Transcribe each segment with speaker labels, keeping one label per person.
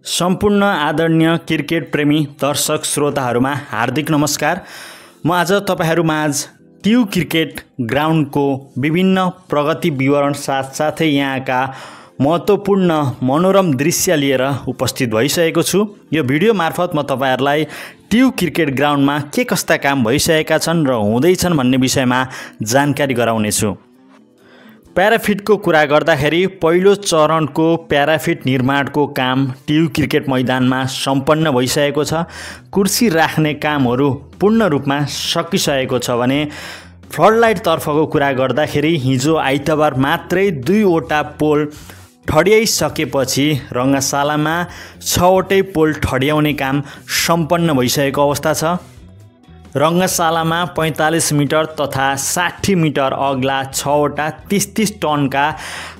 Speaker 1: सम्पूर्ण आदरणीय क्रिकेट प्रेमी दर्शक श्रोताहरूमा हार्दिक नमस्कार। म आज तपाईहरुमाझ ट्यू क्रिकेट ग्राउन्डको विभिन्न प्रगति विवरण साथसाथै यहाँका महत्त्वपूर्ण मनोरम दृश्य लिएर उपस्थित भइसकेको छु। यो भिडियो मार्फत म तपाईहरुलाई ट्यू क्रिकेट ग्राउन्डमा के कस्ता काम भइसकेका छन् र हुँदैछन् भन्ने विषयमा जानकारी गराउनेछु। प्याराफिटको कुरा गर्दाखेरि पहिलो चरणको प्याराफिट निर्माणको काम ट्यू क्रिकेट मैदानमा सम्पन्न भइसकेको छ। कुर्सी राख्ने कामहरू पूर्ण रूपमा सकिसकेको छ भने फ्लडलाइट तर्फको कुरा गर्दाखेरि हिजो आइतबार मात्रै 2वटा पोल ठड्याइसकेपछि रङ्गशालामा 6वटै पोल ठड्याउने काम सम्पन्न भइसकेको अवस्था छ। रङ्गशालामा 45 मिटर तथा 60 मिटर अग्ला 6वटा 30-30 टनका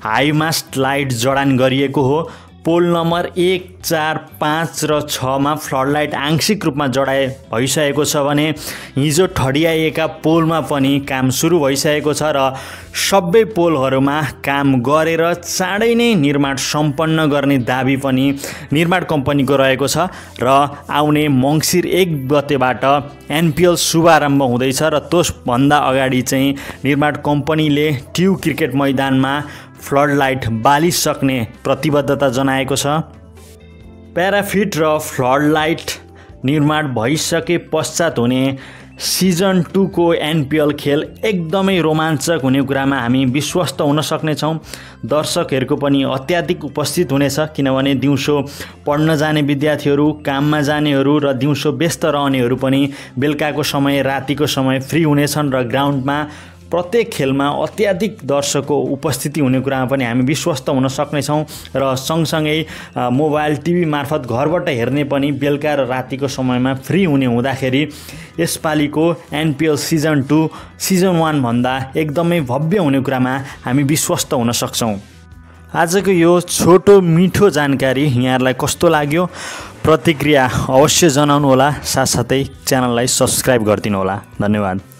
Speaker 1: हाइमास्ट लाइट जडान गरिएको हो। पोल नम्बर 1, 4, 5 र 6 मा फ्लडलाइट आंशिक रूपमा जडाइ भइसकेको छ भने हिजो ठडियाएका पोलमा पनि काम सुरु भइसकेको छ र सबै पोलहरूमा काम गरेर चाँडै नै निर्माण सम्पन्न गर्ने दाबी पनि निर्माण कम्पनीको रहेको छ र आउने मङ्सिर 1 गतेबाट एनपीएल शुभारम्भ हुँदैछ र त्यसभन्दा अगाडि चाहिँ निर्माण कम्पनीले ट्यू क्रिकेट मैदानमा फ्लडलाइट बालिसक्ने प्रतिबद्धता जनाएको छ। प्याराफिट र फ्लडलाइट निर्माण भइसके पश्चात हुने सिजन 2 को एनपीएल खेल एकदमै रोमाञ्चक हुने कुरामा हामी विश्वस्त हुन सक्नेछौँ। दर्शकहरूको पनि अत्याधिक उपस्थित हुनेछ, किनभने दिउँसो पढ्न जाने विद्यार्थीहरू, काममा जानेहरू र दिउँसो व्यस्त रहनेहरू पनि बेलुकाको समय, रातिको समय फ्री हुनेछन् र ग्राउन्डमा प्रत्येक खेलमा अत्याधिक दर्शकको उपस्थिति हुने कुरामा पनि हामी विश्वस्त हुन सक्नेछौँ र सँगसँगै मोबाइल टिभी मार्फत घरबाट हेर्ने पनि बेलुका र रातिको समयमा फ्री हुने हुँदाखेरि यसपालिको एनपीएल सिजन 2 सिजन 1 भन्दा एकदमै भव्य हुने कुरामा हामी विश्वस्त हुन सक्छौँ। आजको यो छोटो मिठो जानकारी यहाँहरूलाई कस्तो लाग्यो प्रतिक्रिया अवश्य जनाउनु होला, साथसाथै च्यानललाई सब्स्क्राइब गरिदिनु होला। धन्यवाद।